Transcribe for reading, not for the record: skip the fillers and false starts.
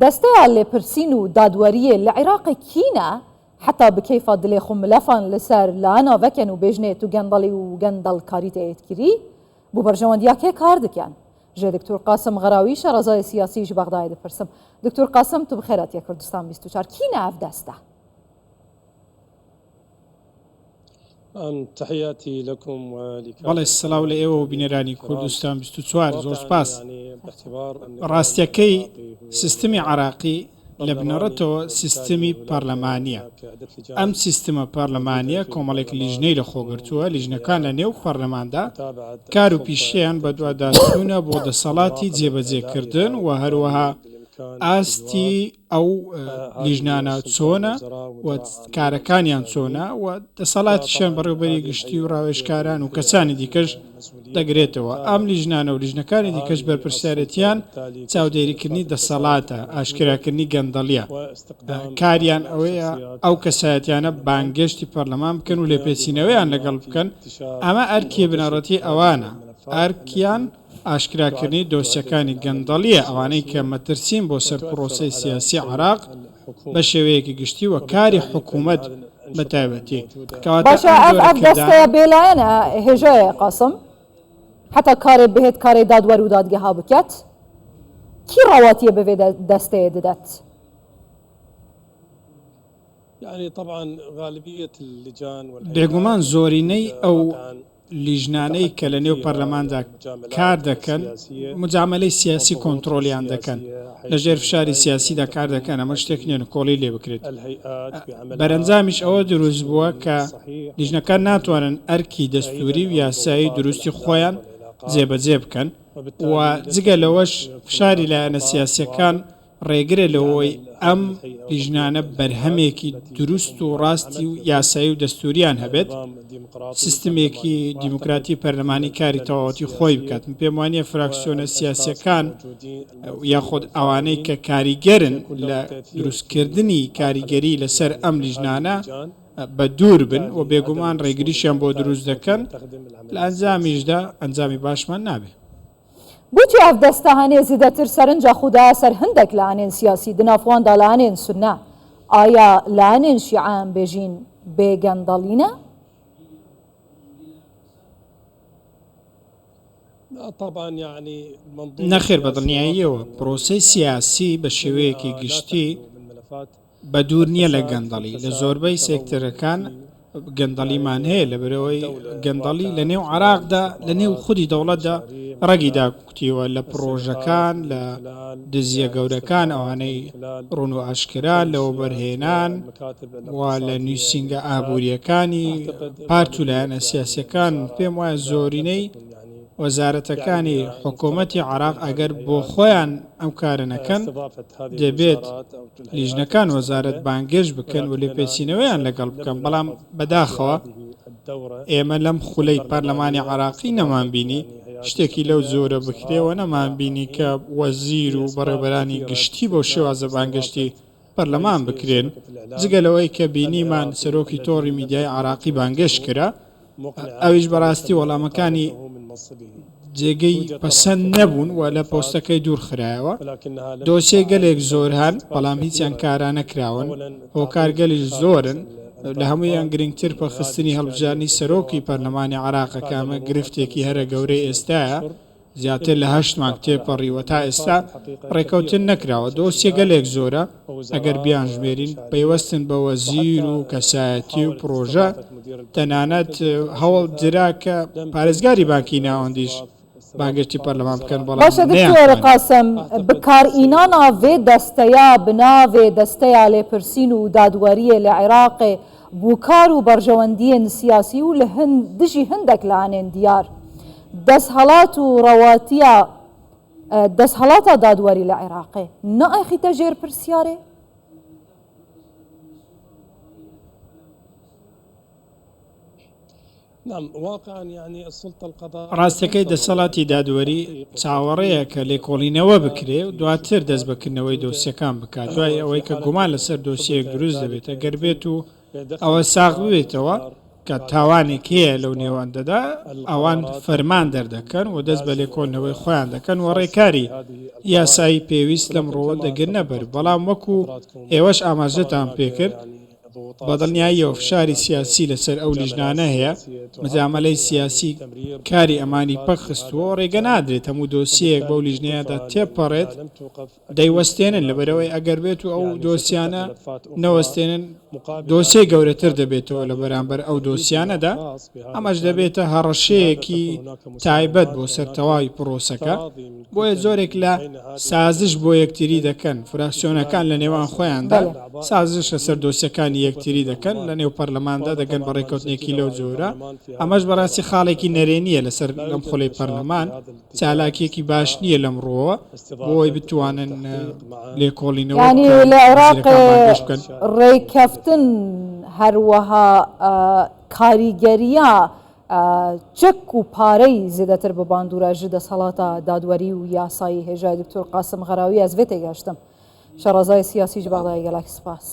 دەستەیا لێپرسین و دادوەریێ لە عیراقێ کینە حەتا bi keyfa dilê xwe milefan li ser layena veken û bêjnê tu gendelî û gendelkarî tê êtkirî bo berjewendiya kê kar diken? Ji Diktor Qasim Xerawî şarezayê siyasî ji Bexdayê dipirsim. Diktor Qasim tu bi xêr hatiye Kurdistan 24. Kî ne ev deste? بەڵێ سڵاو لە ئێوە و بینەرانی کوردستان 24 زۆر سپاس. ڕاستیەکەی سیستمی عراقی لە بنەڕەتەوە سیستمی پەرلەمانیە. ئەم سیستمە پەرلەمانیە کۆمەڵێک لیژنەی لە خۆگرتووە، لیژنەکان لە نێو پەرلەماندا کار و پیشەیان بەدواداچوونە بۆ دەسەڵاتی جێبەجێکردن و هەروەها ئاستی ئەو لیژنانە چۆنە و کارەکانیان چۆنە و دەسەڵاتیشیان بەڕێوبەری گشتی و ڕاوێژکاران و کەسانی دیکەش دەگرێتەوە. ئەم لیژنانە و لیژنەکانی دیکەش بەرپرسیارێتیان چاودێریکردنی دەسەڵاتە، ئاشکراکردنی گەندەڵیە. کاریان ئەوەیە ئەو کەسایەتیانە بانگێشتی پەرلەمان بکەن و لێپێچینەوەیان لەگەڵ بکەن، ئەمە ئەرکی بنەڕەتی ئەوانە، ئەرکیان ئاشکراکردنی دۆسیەکانی گەندەڵییە، ئەوانەی کە مەترسین بۆ سەر پرۆسەی سیاسی عێراق بە شێوەیەکی گشتی و کاری حکوومەت بە تایبەتی. کەواتە باشە ئەم ئەف جۆرە ئەف کردانە. دەستەیە بێلایەنە هێژایە قاسم حەتا کارێ بهێت کارێ دادوەر و دادگەها بکەت کی ڕەواتیە بڤێ دەستەیە ددەت؟ بێگومان زۆرینەی ئەو لیژنانەی کە لە نێو پەرلەماندا کار دەکەن مجامەلەی سیاسی کۆنتڕۆڵیان دەکەن، لە ژێر فشاری سیاسیدا کار دەکەن، ئەمە شتێک نییە نکۆڵی لێ بکرێت. بەرەنجامیش ئەوە دروست بووە کە لیژنەکان ناتوانن ئەرکی دەستووری و یاسایی دروستی خۆیان جێبەجێ بکەن و جگە لەوەش فشاری لایەنە سیاسییەکان ڕێگرە لەوەی ئەم لیژنانە بەرهەمێکی دروست و ڕاستی و یاسایی و دەستوریان هەبێت، سیستمێکی دیموکراتی پەرلەمانی کاری تەواوەتی خۆی بکات. من پێم وانییە فراکسیۆنە سیاسییەکان یاخود ئەوانەی کە کاریگەرن لە دروستکردنی کاریگەری لەسەر ئەم لیژنانە بە دوور بن و بێگومان ڕێگریشیان بۆ دروست دەکەن، لە ئەنجامیشدا ئەنجامی باشمان نابێت. بۆچی ئەڤ دەستە هەنێ زیدەتر سەرنجا خو دایە سەر هندەک لایەنێن سیاسی د ناف وان دا لایەنێن سوننە، ئایا لایەنێن شیعە ئەم بێژین بێ گەندەڵینە؟ نەخێر بەدڵنیاییەوە پرۆسەی سیاسی بە شێوەیەکی گشتی بەدوور نییە لە گەندەڵی، لە زۆربەی سێکتەرەکان گەندەڵیمان هەیە، لەبەرئەوەی گەندەڵی لە نێو عێراقدا لە نێو خودی دەوڵەتدا ڕەگی داکوتیوە لە پڕۆژەکان، لە دزییە گەورەکان، ئەوانەی ڕوون و ئاشکرا لە وەبەرهێنان و لە نووسینگە ئابوورییەکانی پارت و لایەنە سیاسییەکان، پێم وایە زۆرینەی وەزارەتەکانی حکوومەتی عێراق ئەگەر بۆ خۆیان ئەم کارە نەکەن دەبێت لیژنەکان وەزارەت بانگێشت بکەن و لێپێچینەوەیان لەگەڵ بکەن، بەڵام بەداخەوە ئێمە لەم خولەی پەرلەمانی عێراقی نەمانبینی شتێکی لەو جۆرە بکرێ و نەمانبینی کە وەزیر و بەڕێوەبەرانی گشتی بەو شێوازە بانگێشتی پەرلەمان بکرێن، جگە لەوەی کە بینیمان سەرۆکی تۆڕی میدیای عێراقی بانگێشت کرا، ئەویش بەڕاستی وەڵامەکانی جێگەی پەسەند نەبوون و لە پۆستەکەی دوورخرایەوە. دۆسیەی گەلێک زۆر هەن، بەڵام هیچیان کارا نەکراون، هۆکارگەلیش زۆرن، لە هەموویان گرنگتر پەکخستنی هەڵبژاردنی سەرۆکی پەرلەمانی عێراقە کە ئەمە گرفتێکی هەرە گەورەی ئێستایە، زیاتر لە هەشت مانگ تێپەڕیوە تا ئێستا ڕێکەوتن نەکراوە، دۆسیە گەلێک زۆرە ئەگەر بیانژمێرین پەیوەستن بە وەزیر و کەسایەتی و پڕۆژە، تەنانەت هەوڵ درا کە پارێزگاری بانکی ناوەندیش بانگهێشتی پەرلەمان بکەن بەڵام باشە دکتۆر نەیانتوانی. قاسم بکارئینانا ڤێ دەستەیا بناڤێ دەستەیا لێپرسین و دادوەریێ لە عێراقێ بو کار و بەرژەوەندیێن سیاسی و لە دژی هندەک لایەنێن دیار دەسهەڵات و ڕەواتیا دەسهەڵاتا دادوەری لە عێراقێ نائەخیتە ژێر پرسیارێ؟ ڕاستیەکەی دەسەڵاتی دادوەری چاوەڕێیە کە لێکۆڵینەوە بکرێ و دواتر دەست بە کردنەوەی دۆسیەکان بکات، دوای ئەوەی کە گومان لەسەر دۆسیەیەک دروست دەبێت، ئەگەر بێت و ئەوە ساغ ببێتەوە. کە تاوانێک هەیە لەو نێوەندەدا ئەوان فەرمان دەردەکەن و دەست بە لێکۆڵینەوەی خۆیان دەکەن و ڕێکاری یاسایی پێویست لەم ڕووە دەگرنە بەر، بەڵام وەکو ئێوەش ئاماژەتان پێکرد بەدڵنیاییەوە فشاری سیاسی لەسەر ئەو لیژنانە هەیە، مجامەلەی سیاسی کاری ئەمانی پەکخستووە و ڕێگە نادرێت هەموو دۆسیەیەک بەو لیژنەیەدا تێپەڕێت، دەیوەستێنن، لەبەرئەوەی ئەگەر بێت و ئەو دۆسیانە نەوەستێنن دۆسیەی گەورەتر دەبێتەوە لە بەرامبەر ئەو دۆسیانەدا، ئەمەش دەبێتە هەڕەشەیەکی تایبەت بۆ سەر تەواوی پڕۆسەکە، بۆیە جۆرێک لە سازش بۆ یەکتری دەکەن، فراکسیۆنەکان لە نێوان خۆیاندا سازش لەسەر دۆسیەکانی یەکتری دەکەن، لە نێو پەرلەماندا دەگەن بە ڕێککەوتنێکی لەو جۆرە، ئەمەش بەڕاستی خاڵێکی نەرێنییە لەسەر لەم خولەی پەرلەمان. چالاکیەکی باش نییە لەم ڕووەوە بۆ ئەوەی بتوانن لێکۆڵینەوە یانی بکەن لە عێراق وەزیرەکان بانگهێشت بکەن. ڕێککەفتن هەروەها کاریگەریە چەک و پارەی زێدەتر بە باندورە ژ دەسەڵاتە دادوەری و یاسایی هێژای دکتۆر قاسم غەراوی ئەز ڤێ تێگەشتم شەڕەزای سیاسی ژ بەغدای گەلەک سپاس.